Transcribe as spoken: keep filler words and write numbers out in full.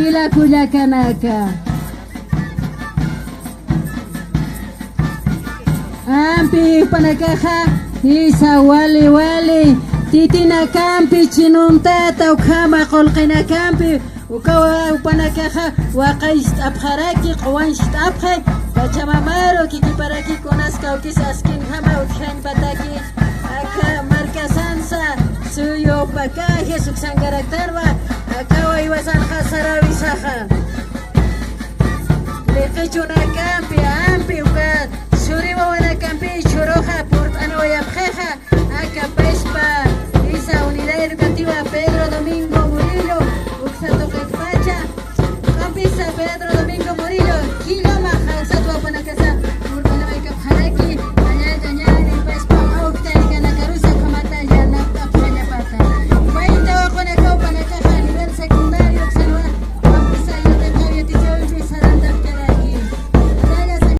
Ila kullakanaka. Ampi jupanakaxa, jisa wali wali, titinakampi, chinuntata, ukhama qullqinakampi, ukawa jupanakaxa, waqaycht'apxaraki, quwancht'apxi, Pachamamaru kikiparaki kunas kawkis askinjama utjañ pataki, aka markasansa, suyu pakaji, suksankaraktanwa, aka waywasanxa sarawisaxa. Liqichunakampi,